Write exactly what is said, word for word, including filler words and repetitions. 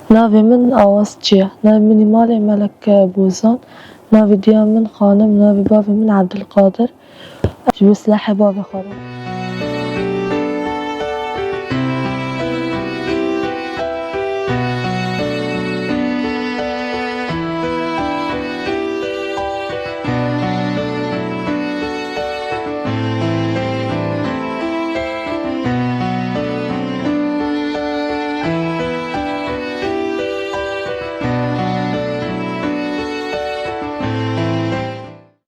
Navê min Awaz Çiya. Navê min ê malê Melek Bozan. Navê diya min Xanim. Navê bavê min Abdulkadir. Ji bo silahê bavê xwe re.